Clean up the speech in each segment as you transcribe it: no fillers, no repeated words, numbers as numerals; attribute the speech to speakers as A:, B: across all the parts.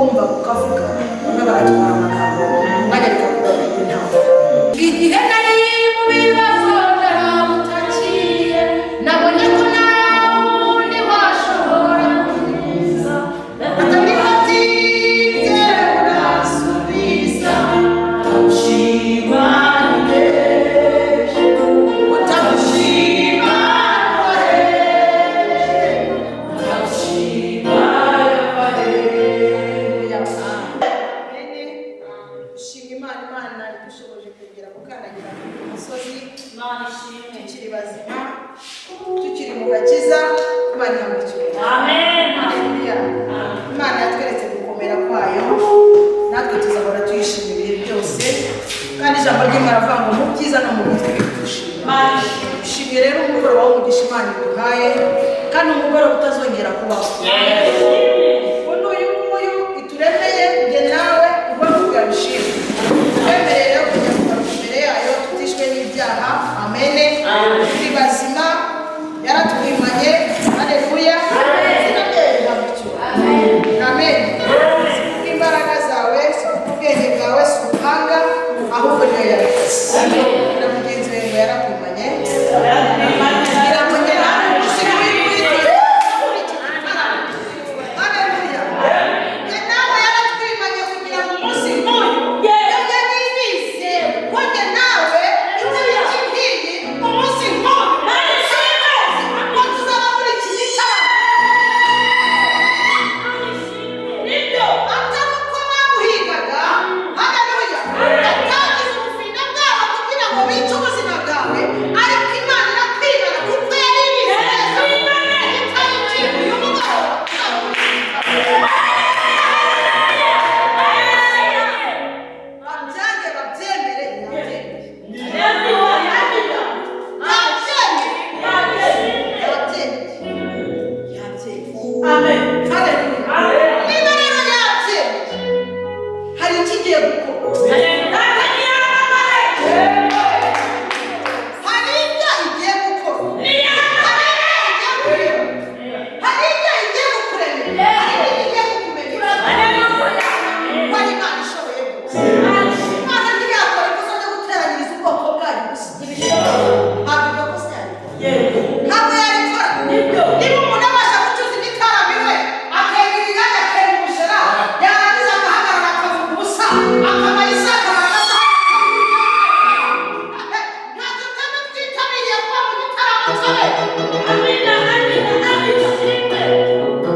A: Wumva ukavuga, bamwe baratwara amagambo, umwanya bikakubera intambara.
B: Igihe nari mu bibazo naramutakiye, nabonye ko nta wundi washobora kunkiza.
A: Atari hatinze urasubiza,
C: Utamushima nde?
A: Utamushima?
C: Utamushima yava he?
A: Shima Imana, Imana idushoboje kugera gukandagira ku musozi
C: Imana ishimwe.
A: tukiri bazima, tukiri mu gakiza. Imana ihabwa icyubahiro.
C: Amen.
A: Haleluya. Imana yatweretse gukomera kwayo, natwe tuzahora tuyishima ibihe byose. Kandi ijambo ry'Imana avuga ngo mu byiza no mu bibi dushima.
C: Imana ishimwe.
A: Dushimiye rero umugoroba w'umugisha Imana iduhaye, kandi umugoroba utazongera kubaho. Ubu uyu nguyu ituremeye njye nawe ubona ubwabishima, twemereye rero kujya kugaruka imbere yayo tutishwe n'ibyaha. Amen. Turi bazima, yaratwimanye. Haleluya, izina ryayo rihabwa icyubahiro. Amen. Si kubw'imbaraga zawe, si kubw'ubwenge bwawe, si ubuhanga, ahubwo niyo yabikoze. Na mugenzi we ngo yarakwimanye, kugira ngo njye nawe umunsi nk'uyu muri iki gitaramo. Haleluya. Njye nawe yaratwimanye kugira ngo umunsi nk'uyu, iyo yari ibizi ko njye nawe itariki nk'iyi, umunsi nk'uyu, ko tuzaba muri iki gitaramo, atari uko baguhigaga. Haleluya. Batagize ubufinda bwabo kugira ngo bice ubuzima bwawe, ariko Imana irakwibana kuko yari ibizi neza itariki uyu mugoroba tuzaba muri iki gitaramo. Babyange babyemere, yabyemeye, yabyemeye, yabyemeye, yabyemeye. Haleluya. Niba rero yabyemeye, hari ikigiye gukorwa, hari ibyo igiye gukora, hari ibyo igiye kureba, hari ibyo igiye kukuremera, hari ibyo igiye kukumenyera ko ari Imana ishoboye byose. Imana ntiyakora ikosa ryo guteranyiriza ubwoko bwayo gusa. Ntabwo iryo kosa yarikora, ntabwo yarikora. Niba umuntu abasha gucuza igitaramo iwe, akenga ibigage, akenga ubushera, yarangiza agahagarara akavuga ubusa, akamara isaha, akamara amasaha, ntabwo twaba twitabiriye kuba mu gitaramo cyawe.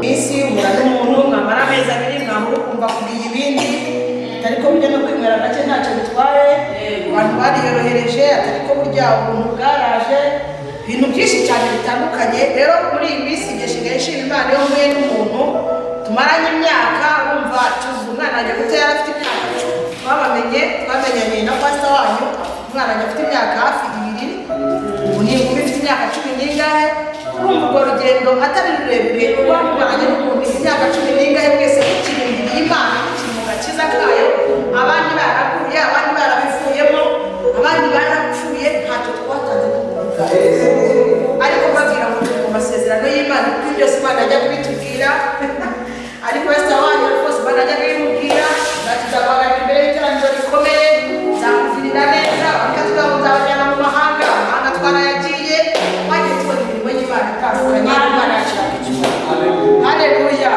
A: Minsi uhura n'umuntu, mwamara amezi 2, mwahura ukumva kubwiye ibindi, atari ko burya no kwinywera gake ntacyo bitwaye, abantu bariyorohereje, atari ko burya ubuntu bwaraje, ibintu byinshi cyane bitandukanye. Rero muri iyi minsi igihe nsigaye nshima Imana iyo mpuye n'umuntu tumaranye imyaka, wumva cyuzuzo umwana wanjye muto yari afite imyaka, twabamenye, twamenyanye na pasita wanyu, umwana wanjye afite imyaka hafi 2, ubu ni inkumi ifite imyaka cumi n'ingahe. Urumva urwo rugendo atari rurerure, kuba mumaranye n'umuntu imyaka cumi n'ingahe, mwese mukirindiriye Imana, mukiri mu gakiza kayo, abandi baraguye, abandi barabivuyemo, abandi barapfuye, ntacyo twatanze n'ubuntu bwayo. Ariko mbabwira ngo turi mu masezerano y'Imana, kuko byose Imana ajya kubitubwira. Ariko wese wanyu rwose Imana ajya kubimubwira, nzaguhagarara imbere y'iteraniro rikomeye, nzakugirira neza, bakatubwira ngo nzabajyana mu mahanga. Amahanga twarayagiye, twagiye tubona imirimo y'Imana itandukanye. Imana yacu icyubahiro. Haleluya.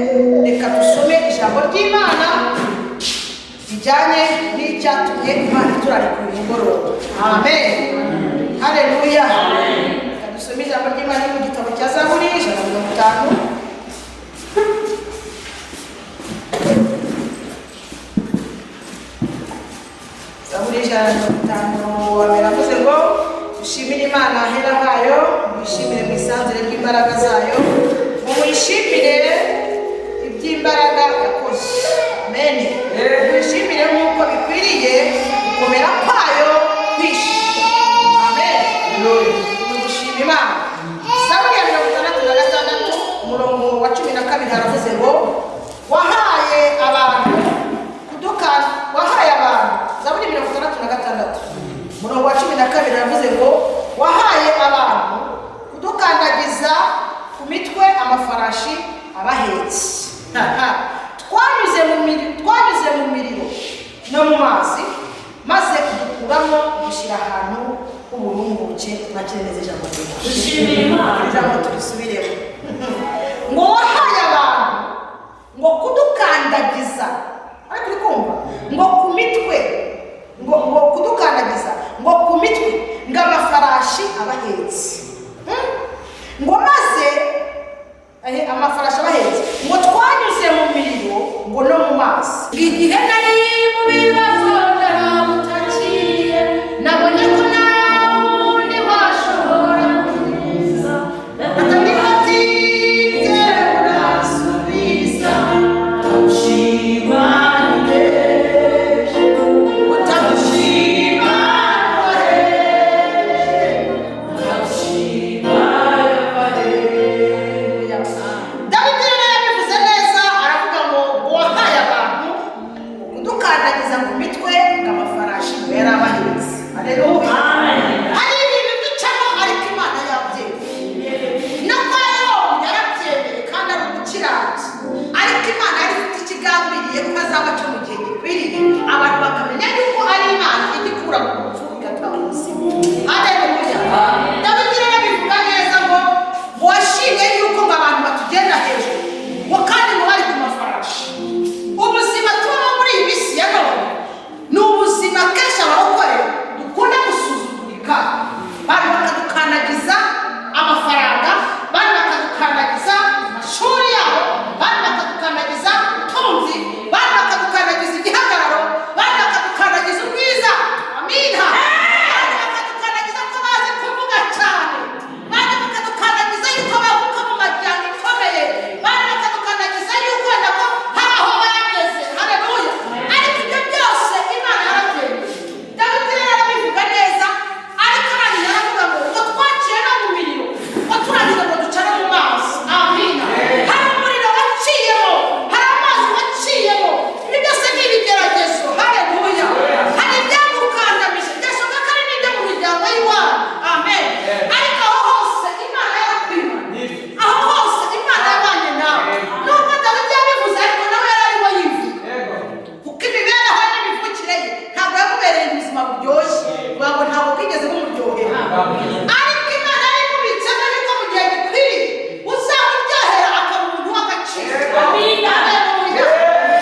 A: Reka dusome ijambo ry'Imana rijyanye n'icyatumye Imana iturarika uyu mugoroba. Amen, haleluya. Reka dusome ijambo ry'Imana mu gitabo cya Zaburi 150. Zaburi 150 biravuze ngo dushimire Imana ahera hayo, mwishimire mu isanzure ry'imbaraga zayo, muyishimire iby'imbaraga yakoze. Amen. Mwishimire nk'uko bikwiriye gukomera kwayo kwinshi. Amen. Dushima Imana. Zaburi ya 66 umurongo wa 12 haravuze ngo wahaye abantu kudukana, wahaye abantu. Zaburi 66 umurongo wa 12 haravuze ngo wahaye abantu kudukandagiza ku mitwe amafarashi abahetse. Twanyuze mu miriro no mu mazi, maze kudukuramo dushyira ahantu h'uburumbuke. Mwakire neza ijambo ry'Imana.
C: Dushimire Imana.
A: Ijambo turisubiremo. Ngo wahaye abantu ngo kudukandagiza, ariko uri kumva ngo ku mitwe, ngo kudukandagiza ngo ku mitwe ngo amafarashi abahetse. Ngo maze amafarashi abahetse, ngo twanyuze mu miriro ngo no mu mazi.
B: Igihe nari mu bibazo naramutakiye, nabonye ko nta wundi washobora kunkiza.
A: Atanibatinze urasubiza, utamushima Dawidi rero yabivuze neza, aravuga ngo wahaye abantu kudukandagiza ku mitwe ngo amafarashi ngo yari abahetse. Haleluya. Hari ibintu ducamo ariko Imana yabyemeye. No kwa Yobu yarabyemeye kandi ari umukiranutsi, ariko Imana yari ifite ikigambiriye ko azabaca mu gihe gikwiriye, abantu bakamenya yuko ari Imana ijya ikura mu rupfu igatanga ubuzima. Haleluya. Dawidi rero abivuga neza ngo washimye yuko ngo abantu batugenda hejuru, ngo kandi ngo bari ku mafarashi. Ubuzima tubamo muri iyi minsi ya none ni ubuzima kenshi abarokore dukunda gusuzugurika. Bari bakadukandagiza amafaranga, bari bakadukandagiza amashuri yabo, bari bakadukandagiza ubutunzi, bari bakadukandagiza igihagararo, bari bakadukandagiza ubwiza. Amina. Bari bakadukandagiza ko bazi kuvuga cyane, bari bakadukandagiza yuko bavuka mu miryango ikomeye, bari bakadukandagiza yuko wenda ko hari aho bageze. Haleluya. Ariko ibyo byose Imana yarabyemeye. Dawidi rero arabivuga neza, ariko arangije aravuga ngo twaciye no mu miriro, ngo turangiza ngo duca no mu mazi. Amina. Hari umuriro waciyemo, hari amazi waciyemo. Ibi byose ni ibigeragezo. Haleluya. Hari ibyagukandamije, byashoboka ko ari n'ibyo mu miryango y'iwanyu. Amen. Ariko aho hose Imana yarakwimanye, aho hose Imana yabanye nawe. Nubwo Dawidi yabivuze, ariko nawe yari arimo yivuga, kuko imibereho n'imivukire ye ntabwo yamubereye ubuzima buryoshye, kugira ngo ntabwo bwigeze bumuryohera. Ariko Imana yari imubitsemo yuko mu gihe gikwiriye uzamuryohera akaba umuntu w'agaciro.
C: Amina.
A: Haleluya.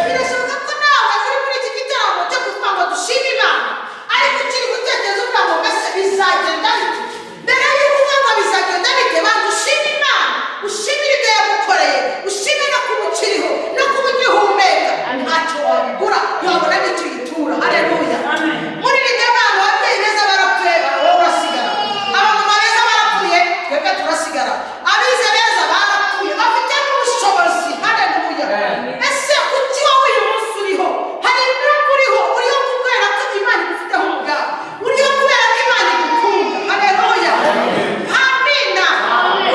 A: Birashoboka ko nawe uri muri iki gitaramo cyo kuvuga ngo dushime Imana, ariko ukiri gutekereza uvuga ngo mbese bizagenda bite? Mbere y'uko uvuga ngo bizagenda bite, banza ushime Imana, ushimire ibyo yagukoreye, ushime no kuba ukiriho no kuba ugihumeka. Ntacyo wabigura, ntiwabona n'icyo uyitura. Haleluya. Muri iri abantu ababyeyi beza barapfuye, wowe urasigara. Abamama beza barapfuye, twebwe turasigara. Abize beza barapfuye, bafite n'ubushobozi. Haleluya. Ese kuki wowe uyu munsi uriho? Hari impamvu uriho. Uriho kubera ko Imana igufiteho umugambi, uriho kubera ko Imana igukunda. Haleluya. Amina.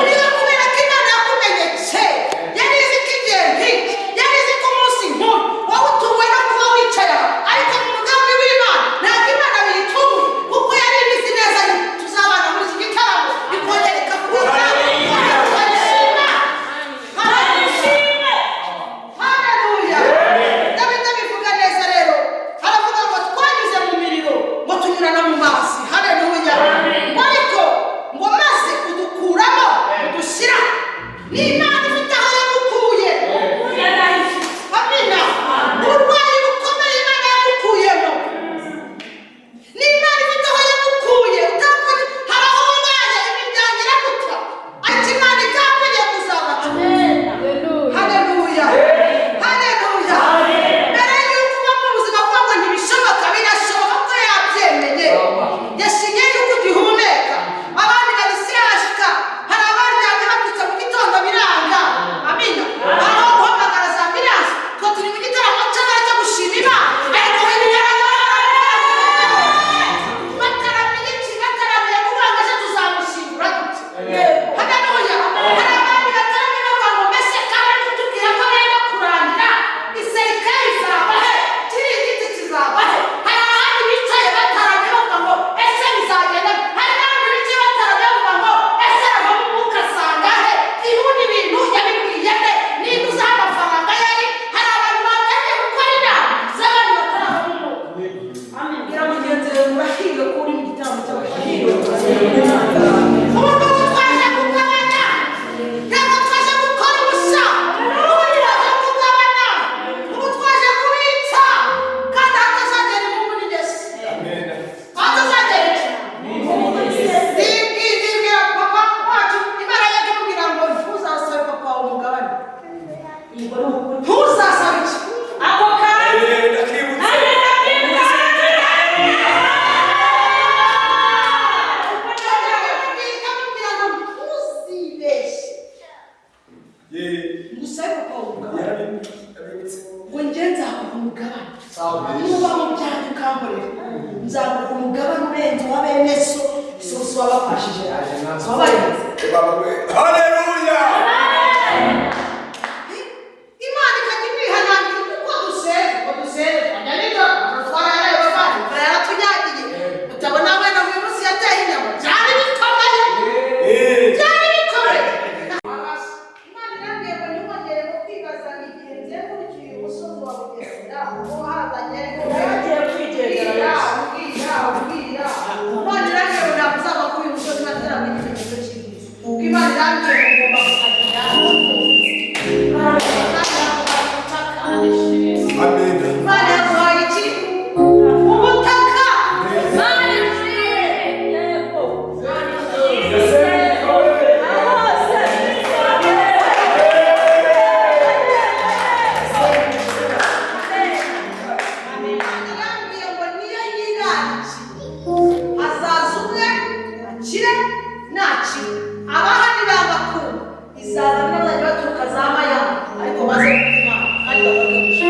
A: Uriho kubera ko Imana yakumenye kera, yari izi ko igihe nk'iki, yari izi ko umunsi nk'uyu wowe utunguwe no kuba wicaye aho, ariko mu mugambi w'Imana ntabwo Imana biyitunguye, kuko yari ibizi neza yuko tuzabana muri iki gitaramo ikongera ikavuga. Haleluya. Haleluya. Dawidi abivuga neza rero, aravuga ngo twanyuze mu miriro, ngo tunyura no mu mazi. Haleluya. Ariko ngo maze udukuramo udushyira. Ni Imana ifite aho yagukuye. Ngusabe papa umugabane, ngo njye nzaguha umugabane. Nuba mu byanjye ukankorera, nzaguha umugabane urenze uwa bene so. So so wabafashije, so wabarenze.
D: Haleluya.
A: Imana ikajya imwihanangira kuko dusenga, uko dusenga twajya nijoro twararaye, bavandi, imvura yaratunyagiye, utabona wenda uyu munsi yateye inyama. Byari bikomeye, byari bikomeye. Imana irambwiye ngo ntimwongere ngo kwibaza ngo igihe nzengurukiye uyu musozi wa Bugesera ubwo hazanye ariko
C: Yagiye kwigendera.
A: Ubwira, ubwira, ubwira. Imana irambwiye ngo ntabwo uzava kuri uyu musozi ntatarabona ikimenyetso cy'ibyiza, kuko Imana irambwiye ngo ugomba kuhagera. Imana yaguhaye ubutaka.
D: Amen.
A: Imana yaguhaye iki? Ubutaka. Imana irambwiye ngo niyo yirangije, hazaza umwe akire, nakire abahari bagakumva, izaza n'abazajya baturuka za Mayama, ariko baze kumva Imana kandi bagaruke.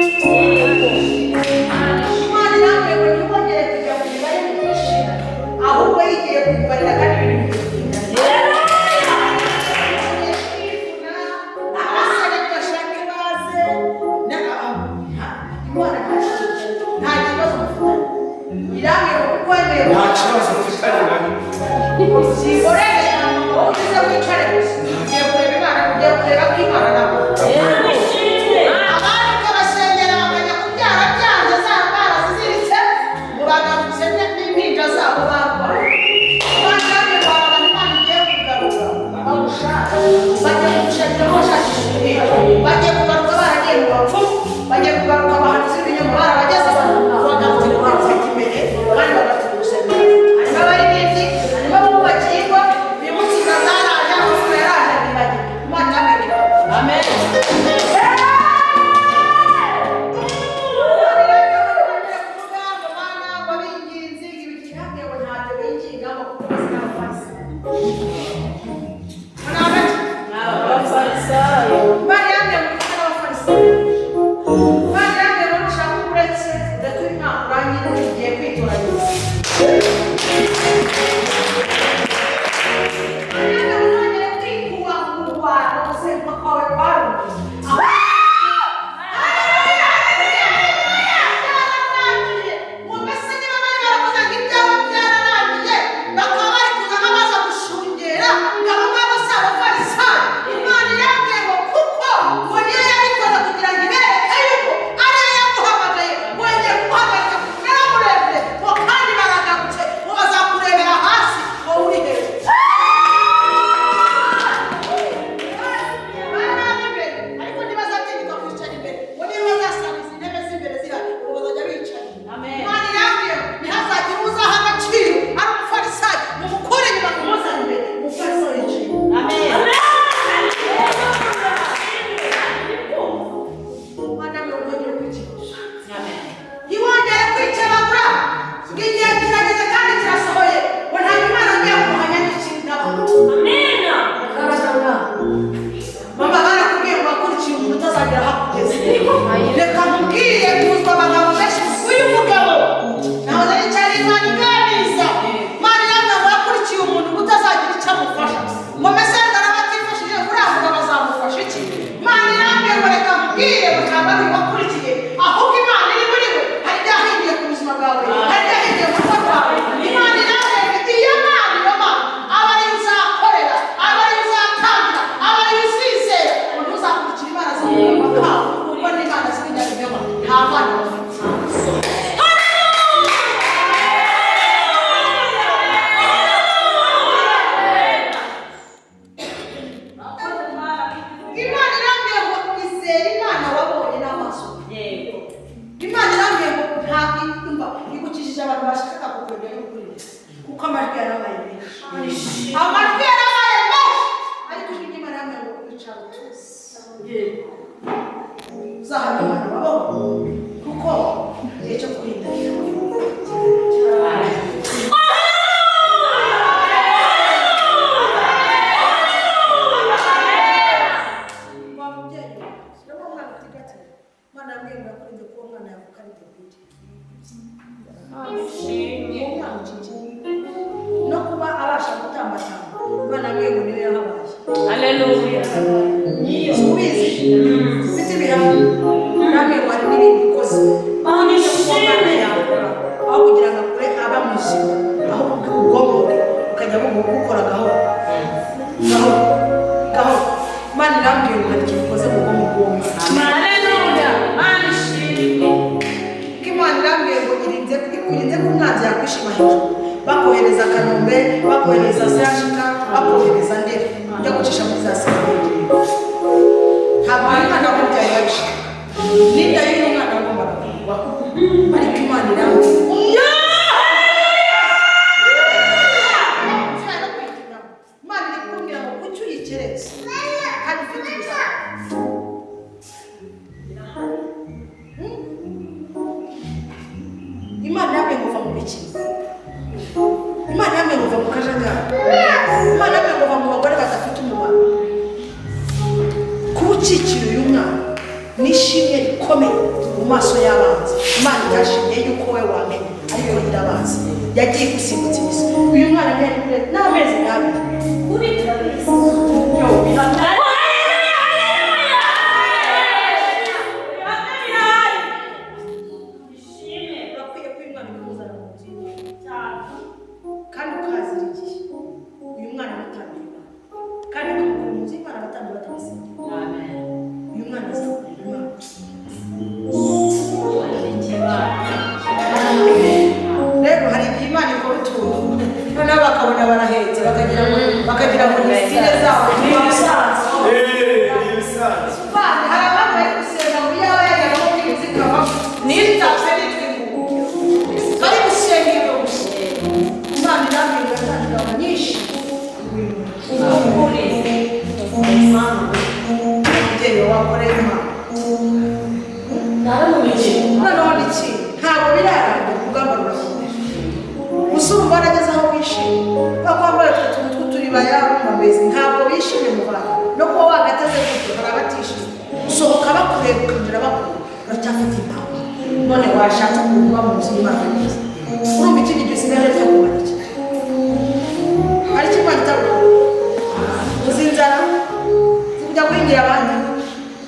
A: Imana irambwiye ngo ntimwongere kujya mu mibare myinshi, ahubwo yigiye kukubarira kandi ibintu bigiye kugenda neza. Abasore bashake baze. Imana nta kibazo mufitanye. Irambwira ngo kuko wemeye
D: Nta kibazo mfitanye nayo.
A: Usikorere, wowe uze wicare gusa. Ugiye kureba Imana, ugiye kureba ko Imana nawe. Abandi ukabasengera bakajya kubyara byanze, za ndwara ziziritse, ngo bagarutse n'impinja zabo barwaye. Imana irambwira ngo hari abantu Imana igiye kugarura bagushaka. Bagiye kugushakira aho washakisha uruhinja. Bagiye kugaruka baragiye mu bapfumu, bagiye kugaruka abahanuzi b'ibinyoma barabageze, bagarutse kuko bafite imbere, kandi bagarutse mu rusengero. Harimo abaririmbyi, harimo abubakiye ingo, uyu munsi inda zaraje, amavuta yaraje, ntibagira. Imana irambwira ngo
C: Amen. Abafarisayo.
A: Ariko ntibazatinyuka kwicara imbere, ngo niba bazasanga izi ntebe z'imbere zihari, ngo bazajya bicara.
C: Amen.
A: Imana irambwiye ngo ntihazagire uzaha agaciro ari umufarisayo, mumukure inyuma mumuzane imbere. Umufarisayo yicaye inyuma. Imana ngo mwongere kwikinisha, ntiwongere kwikebagura, ngo igihe kirageze kandi kirasohoye, ngo ntabwo Imana ngiye kuhanya n'ikindi nabo. Mama, barakubwiye ngo wakurikiye umuntu utazagera aho akugeze. Reka nkubwire, kuzwa amagambo menshi. Uyu mugabo nahoze nicara, Imana iganiriza. Imana irambwira ngo yakurikiye umuntu utazagira icyo amufasha, ngo mbese araba atifashije, uriya mugabo azamufasha iki? Imana irambwira ngo reka nkubwire ngo ntabwo ari uwakurikiye, ahubwo Imana iri muri we. Hari ibyahinduye ku buzima bwawe, hari ibyahinduye mu rugo rwawe. Imana irambwira ngo iyo Mana, iyo Mana aba ariyo uzakorera, aba ariyo uzatangira, aba ariyo uzizera, ngo ntuzakurikire Imana z'umugabo kawe, kuko n'Imana z'ibinyabinyoma nta bana bafite. Imana irambwiye ngo izere Imana wabonye n'amaso. Imana irambwiye ngo nta imva igukijije abantu bashakaga kukureba no kukureba, kuko amajwi yarabaye menshi, amajwi yarabaye menshi, ariko ijwi ry'Imana irambwiye ngo icara utuze, uzahamya abantu wabonye, kuko igihe cyo kurinda. Ubizi ufite ibihamya namwe ngo hari n'ibindi ikoze umwana yakora aho kugira ngo akure aba muzima, aho ubwonko bwe bukajya bukora gahoro gahoro gahoro. Imana irambwiye ngo hari ikintu ikoze mu bwonko bw'uwo mwana. Kuko Imana irambwiye ngo irinze, ikurinze ko umwanzi yakwishima hejuru, bakohereza Kanombe, bakohereza Sehashika, bakohereza Ndera, ujya gucisha muri za seminari. Ntabwo uyu mwana wamubyaye yabishaka, n'inda y'uyu mwana wagombaga kuvaho, ariko Imana irambwiye. Imana iri kumbwira ngo kuki uyikeretse kandi ufite ibisabo? Imana yambwiye ngo va mu mikino, Imana yambwiye ngo va mu kajagari, Imana yambwiye ngo va mu bagore badafite umumaro. Kuba ukikira uyu mwana ni ishimwe rikomeye mu maso y'abanzi. Imana itashimye yuko wowe wamenya, ariko irabazi, yagiye gusimbutsa imisozi. Uyu mwana ntiyari kure n'amezi 2.
C: Kuri turabizi.
A: Urakwiye ko uyu mwana umuzana mu nzu y'Imana kandi ukahazira igihe uyu mwana amutangira Imana, kandi ukamukura mu nzu y'Imana abatambyi batamusengera. Uyu mwana azakorera Imana. Rero hari igihe Imana ikora utuntu, noneho bakabona barahetse, bakagira ngo ni style zabo.
D: Ni ibisanzwe.
A: Bana, hari abandi bari gusenga ngo iyaba yajyaga no kwirinda ikavamo nitapfe nitwe ingugu. Bari gusenga ibyo gusa. Imana irambwira ngo yatanze ingabo nyinshi. Umubyeyi wakoreye Imana. Noneho ni iki? Ntabwo birarangira, urugamba rurakomeje. Gusa urumva warageze aho wishimye, bakwambara utwo tuntu tw'uturibaya mu mezi, ntabwo bishimye mu bantu, no kuba wagateze gutyo hari abatishimye. Usohoka bakureba, ukinjira bakureba, uracyafite impamvu. None washatse ukuntu uba mu nzu y'Imana neza. Urumva ikindi gihe usigaje cyo kumara iki? Hari icyo Imana itabona? Uzi inzara zikujya guhingira abandi,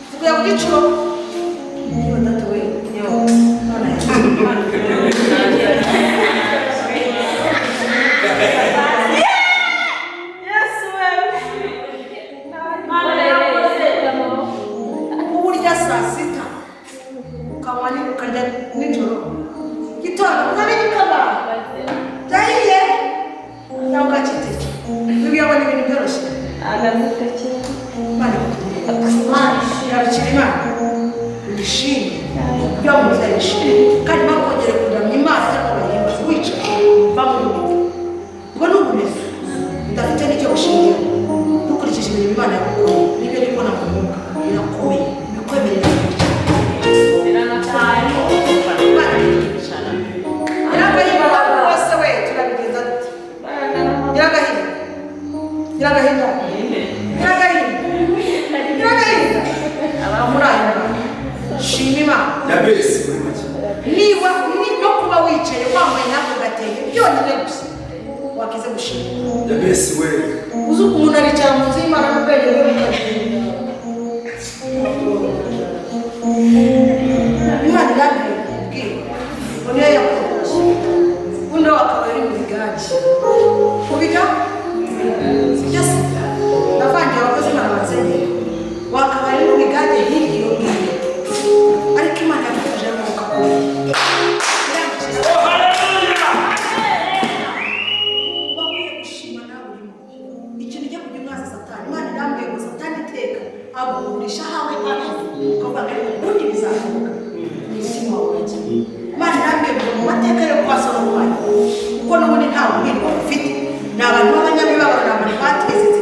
A: zikujya ku gicuro. Niba data we yo none. Uba urya saa sita, ukanywa ukarya nijoro, gitondo ukamenya ikaba byahiye cyangwa ukakiteka. Bibwira ngo ni ibintu byoroshye. Imana ikugirire. Garukira Imana wishime, kugira ngo uzayishime, kandi bakongere kuramya Imana cyangwa bayihimbaze wicaye. Va mu bumenyi, ubwo ni ubumenyi budafite n'icyo bushingira. Dukurikije imirimo Imana yagukoreye n'ibyo ndi kubona mu mwuka, birakomeye bikwemerera kwicara. Nyiragahinda bose we, turabigenza dute? Nyiragahinda, Nyiragahinda, Nyiragahinda, Nyiragahinda, muri ayo ngayo shima Imana.
D: Yabesi muri make.
A: Niba no kuba wicaye wambaye n'ako gatenge byonyine gusa, wakize gushima.
D: Yabesi we.
A: Uzi umuntu aricara mu nzu y'Imana n'ubwenge bwe bukagenda. Imana irambwira kubwira ngo niyo yakoresha undi akaba ari mu bigage kubiga sibyo se? Ndavangiye abakozi Imana bansengera, wakaba ari mu bigage hirya iyo ngiyo, ariko Imana yagufashe amaboko akomeye, irangije. Bakwiye gushima nawe urimo ikintu ujya kujya umwaza Satani. Imana irambwiye ngo Satani iteka aguhurisha ahawe habi, ukavuga ngo ubundi bizashoboka, umutima wawe urajya. Imana irambwiye ngo mu mateka yo kwa Salomo, kuko n'ubundi nta buhirwa bufite, ni abantu b'abanyamibabaro, ni abantu batezetse,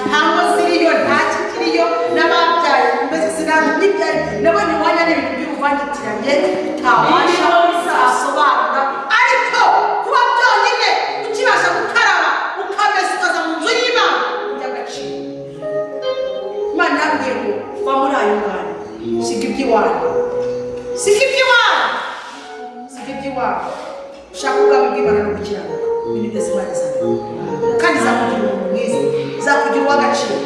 A: nta ngo ziriyo, nta kikiriyo, n'ababyaye mbese sinzi n'ibyari nabonye iwanya n'ibintu by'uruvangitiranye utabasha utasobanura. Ariko kuba byonyine ukibasha gukaraba, ukamesa, ukaza mu nzu y'Imana, by'agaciro. Imana irambwiye ngo va muri ayo ngayo, siga iby'iwanyu, siga iby'iwanyu, siga iby'iwanyu, ushaka ubwami bw'Imana no gukiranuka. Ibintu byose Imana izabikora, kandi izakugira umuntu mwiza, izakugira uw'agaciro.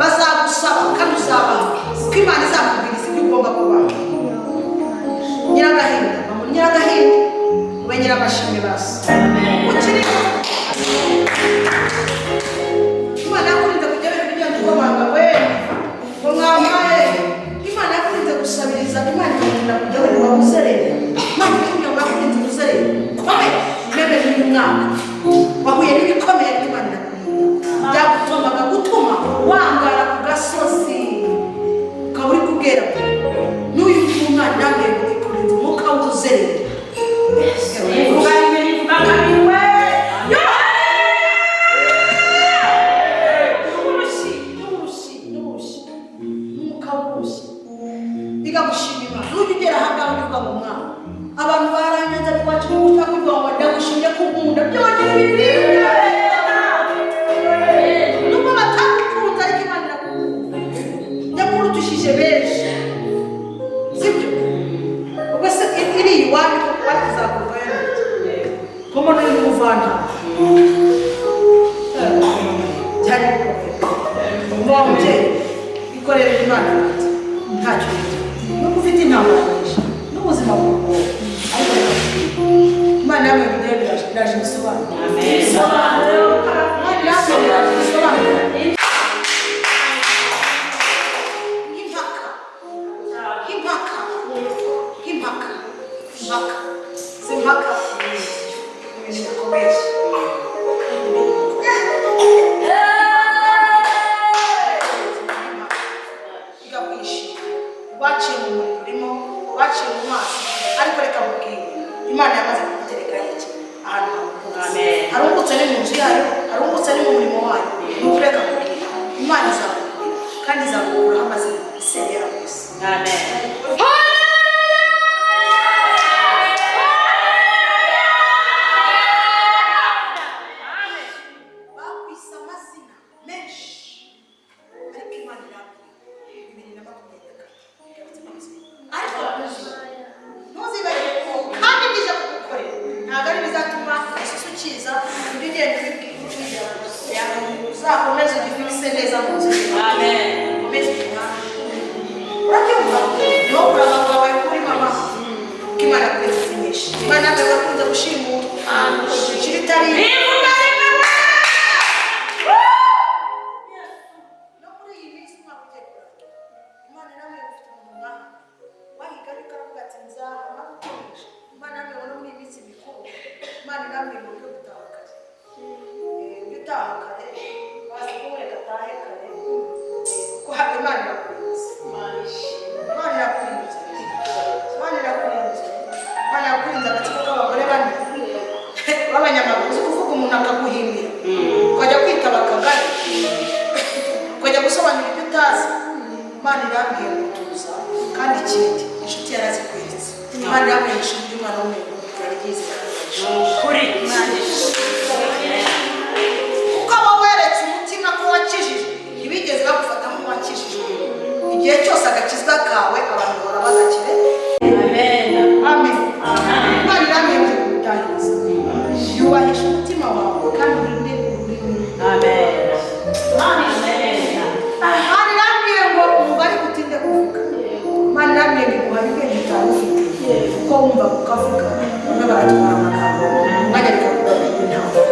A: Bazagusa Nyirabashimwe basi ukiri. Imana yakurinze kujya ibintu bigenda ukomanga we ngo mwamaye. Imana yakurinze gusabiriza. Imana ikurinda kujya wenda wabuzerera. Imana ikurinda, yakurinze ubuzerera komeye meme. N'uyu mwaka wahuye n'ibikomeye, ariko Imana irakurinda. Byagutumaga gutuma wangara ku gasozi, ukaba uri kubwira n'uyu mwana namwe ngo ikurinze umwuka w'ubuzerera.
C: Ivuga rimwe, rivuga kabiri we.
A: N'uburushyi, n'uburushyi, n'uburushyi, n'umwuka w'uburushyi. Bigagushima Imana. Nujya ugera aha ngaha ujya uvuga ngo mwana, abantu baranyanze, ariko wacu n'ubu kuvuga ngo ndagushimye ko unkunda byongera ibiribwa. Nubwo batagukunze, ariko Imana iragukunda, yakurutushije benshi, sibyo? Ubwo se iri iwanyu koko bari kuzakuvayo ko mbona uri muvana byari bikomeye. Wa mubyeyi, ikorera Imana ati ntacyo ufite, nubwo ufite intambara nyinshi n'ubuzima bugoye, ariko reka nkubwire, Imana yawe ibyo iraje ibisobanuro. Imana yawe iraje ibisobanuro nk'impaka, nk'impaka, nk'impaka, impaka si impaka, ibintu bikomeye. Igakwishima waciye mu muriro, urimo waciye mu mazi, ariko reka mubwire, Imana yamaze kugutereka iki ahantu harumbutse.
C: Amen.
A: Harumbutse ni mu nzu yayo, harumbutse ni mu murimo wayo. Nuko reka mubwire, Imana izakubwira kandi izagukuraho amaze isengera gusa.
C: Amen.
A: Bakwise amazina menshi, ariko Imana irambwira 2024, ariko ntuzibagire ko kandi ibyiza kugukorera ntabwo ari bizatuma isusu kiza. Ujye ugenda ubibwira, uzakomeze ugifikise neza mu nzu.
C: Amen.
A: Ukomeze umuhanda, urabyumva? Niwo kuranga kwawe kuri mama, ko Imana yakuretse kumenyesha. Imana yawe yakunze gushimutwa ikiri itari
C: Bivuga rimwe we.
A: No muri iyi minsi umwaka ugiye kurangira, Imana namwe ufite umuntu mwaha wahiga, ariko aravuga ati nzahama gukoresha. Imana namwe no muri iyi minsi mikuru, Imana namwe mu buryo gutaha kare. Ujye utaha kare, bazi ko reka atahe kare. Kuko Imana irakurinze, Imana irakurinze, Imana irakurinze, Imana irakurinze agatsiko k'abagore bane b'abanyamaguru. Uzi kuvuga umuntu akaguhimbira, ukajya kwitaba akagari, ukajya gusobanura ibyo utazi. Imana irambwiye ngo tuza. Kandi ikindi, inshuti yarazikweretse. Imana irambwiye ngo ishuri ry'umwana w'umuntu turaryize kandi barishima.
C: Kuri.
A: Kuko abo weretse umutima ko wakijijwe ntibigeze bagufata nk'uwakijijwe. Igihe cyose agakiza kawe abantu bahora bagakire.
C: Amen.
A: Amen. Imana irambwiye ngo gutahiza yubahisha umutima wawe kandi urinde ururimi.
C: Amen. Amen.
A: Imana irambwiye ngo umugari utinde kuvuga. Imana irambwiye ngo iguha ubwenge utari ufite, kuko wumva ukavuga, bamwe baratwara amagambo umwanya bikakugabanya intambara.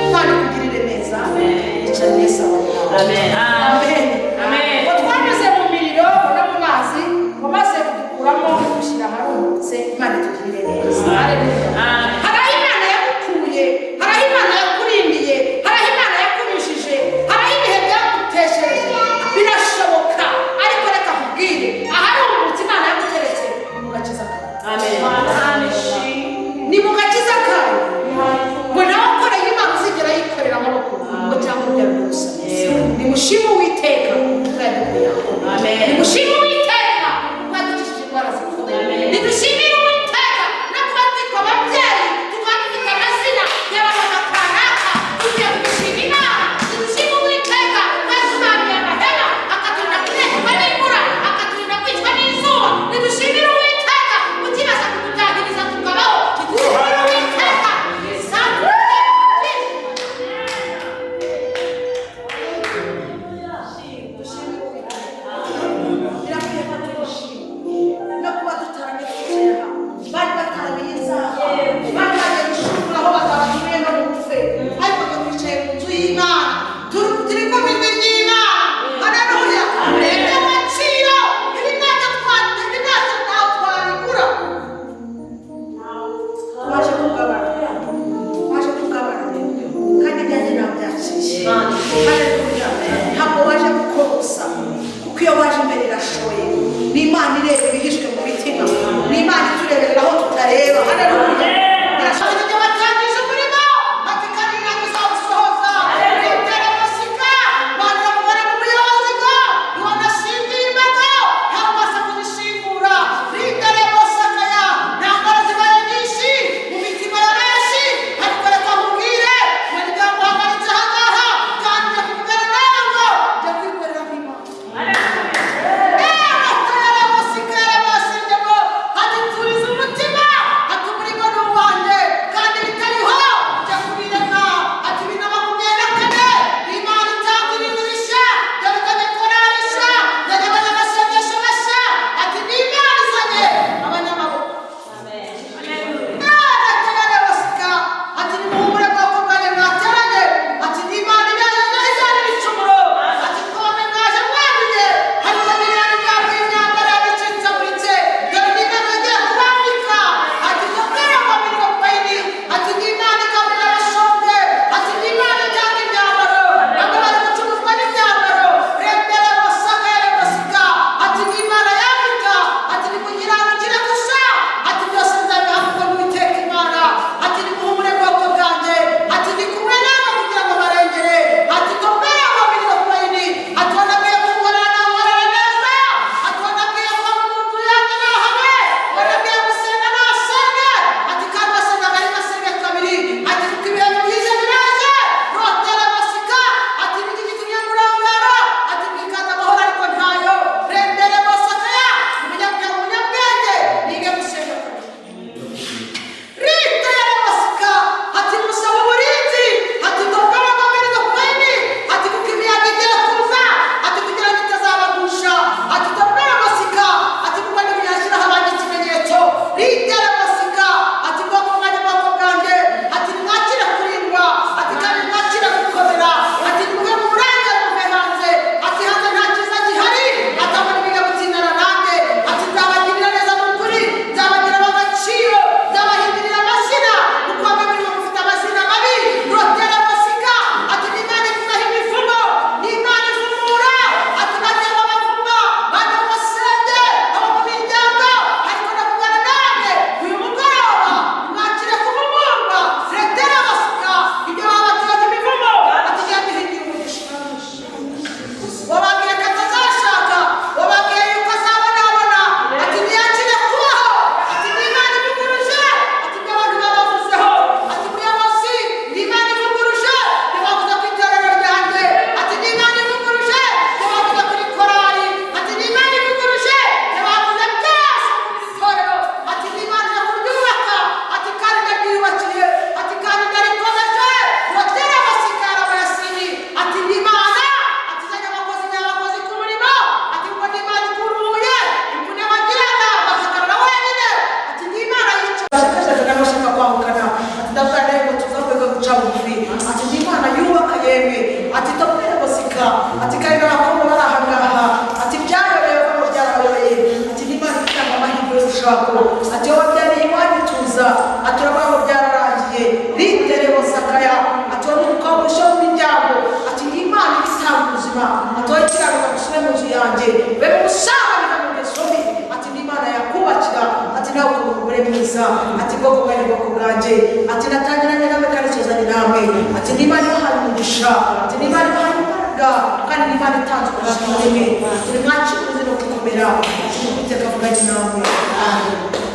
A: Imana ikugirire neza. Icara neza wawe.
C: Amen.
A: Amen.
C: Amen.
A: Ngo twanyuze mu miriro no mu mazi, ngo maze kudukuramo dushyira aharuhutse. Imana itugirire neza.
C: Amen.
A: Hari aho Imana yagukuye, hari aho Imana yakurindiye, hari aho Imana yakunyujije, hari aho ibihe byaguteshereje. Birashoboka, ariko reka nkubwire, aharuhutse Imana yaguteretse ni mu gakiza kawe.
C: Amen.
A: Ni mu gakiza kawe. Ngo nawe ukoreye Imana uzigera yikorera amaboko ngo cyangwa ubyara gusa. Nimushime Uwiteka kuko yadukuye aho.
C: Amen.
B: Nimushime Uwiteka kuko yadukijije indwara zikomeye.
C: Amen.
B: Nidushimire Uwiteka no kuba twitwa ababyeyi.
A: Haleluya. Ntabwo waje gukorosa, kuko iyo waje imbere irashoye. Ni Imana ireba ibihishwe mu mitima, ni Imana itureberera aho tutareba. Haleluya. Irashoye. Ibyo watangije umurimo, ati kandi ntabwo uzawusohoza. Witera amasika, Mana uramubona mu buyobozi bwo ntiwanashingiye imbago, ntabwo ubasha kuzishingura. Ritera amasaka, ntambara zibaye nyinshi mu mitima ya benshi, ariko reka nkubwire, umuryango uhagaritse aha ngaha, kandi njya kuvugana nawe ngo njya kwikorera nk'Imana. Ati umutima, ati umurimo ni uwanjye kandi bitariho njya kubirema. Ati 2024 Imana itanga ibintu bishya, dore izanye korali nshya, nzanye abanyamasengesho bashya. Ati ni Imana izanye abanyamaboko. Ati nimuhumure bwoko bwanjye mwateranye. Ati ni Imana ibyaje ibicumuro. Ati twame mwaje mwamenye hariho n'ibirari byambaye imyambaro yabicitsaguritse, dore ni Imana igiye kubambika. Ati tubwire ngo mirimo payini. Ati ni Imana igaburira abashonje. Ati ni Imana itanga imyambaro, bamwe bari gucuruzwa n'imyambaro. Rendere masaka yare masika. Ati ni Imana yambika. Ati nimugiranukire gusa. Ati byose nzabiha kuko n'Uwiteka Imana. Ati nimuhumure bwoko bwanjye. Ati ndi kumwe nawe kugira ngo barengere. Ati tubwire ngo mirimo payini. Ati wanabwiye kunkorera nankorera neza. Ati wanabwiye kuba mu nzu yanjye nahabe, wanabwiye gusenga nasenge. Ati kandi basengaga rimwe asenge kabiri. Ati kuko ibihe byiza biraje. Rotera masika. Ati niki gitumye murangara? Ati mwikanda amahoro ariko ntayo. Rendere masaka ya umunyabwenge, umunyabwenge nige gusenga kabiri. Rita yarabasika. Ati musaba uburinzi. Ati dogara babiri dokwini. Ati kuko imiyaga igiye kuza, ati kugira ngo itazabagusha. Ati dogara masika. Ati kuko ntibiyashyiraho abandi ikimenyetso. Rita yarabasika. Ati bwoko bwanjye, bwoko bwanjye, ati nimwakire kurindwa. Ati kandi mwakire gukomera. Ati nimuve mu burengero, muve hanze. Ati hanze nta cyiza gihari. Ati abo nibiga gutindana nanjye. Ati nzabagirira neza mu kuri, nzabagira ab'agaciro, nzabahindurira amazina, kuko bamwe muri bo mufite amazina mabi. Rotera masika. Ati ni Imana ikuraho imivumo, ni Imana ivumura. Ati bajya babavuma bajya mu masenge, abo mu miryango, ariko ndavugana namwe uyu mugoroba, mwakire kuvumurwa. Retera masika. Ibyo babateraga imivumo, ati genda ihindura umugisha. Wababwiye ko atazashaka, wababwiye yuko azabonabona. Ati ntiyakire kubaho. Ati ni Imana ivuguruje. Ati ibyo abantu babavuzeho. Ati muyobozi, ni Imana ivuguruje ibyo bavuze ku itorero ryanjye. Ati ni Imana ivuguruje ibyo bavuze kuri korali. Ati ni Imana ivuguruje ibyo bavuze byose kuri iri torero. Ati ni Imana ije kuryubaka. Ati kandi ndaryiyubakiye. Ati kandi ndarikomeje. Rotera amasikara abayasini. Ati ni Imana. Ati zanye abakozi n'abakozi ku murimo. Ati ngo ni Imana ikuruhuye imvune bagirana bagahagarara wenyine. Ati ni Imana yicaye n'abashaka kwahukana. Ati ndavuga nawe ngo tuza rwego guca bugufi. Ati ni Imana yubaka yemwe. Ati topere bosika. Ati kandi n'abakobwa bari aha ngaha. Ati byayobewe ko byarabayobeye. Ati ni Imana itanga amahirwe y'urushako. Ati wowe wabyariye iwanyu tuza. Ati uravuga ngo byararangiye. Ritere bosakaya. Ati wowe umukobwa ushyira mu miryango. Ati ni Imana itanga ubuzima. Ati wowe kiranuka gusubire mu nzu yanjye, be mu busambanyi mu ngeso mbi. Ati ni Imana yakubakira. Ati nawe ukaba umugore mwiza. Ati bwoko bwanjye, bwoko bwanjye, ati natangiranye namwe kandi nsozanye namwe. Ati ni Imana ibahaye umugisha. Ati ni Imana ibahaye imbaraga, kandi ni Imana itanze ubuzima muri mwe. Ati nimwakire ubuzi no gukomera. Ati ni Uwiteka avuganye namwe. Amen.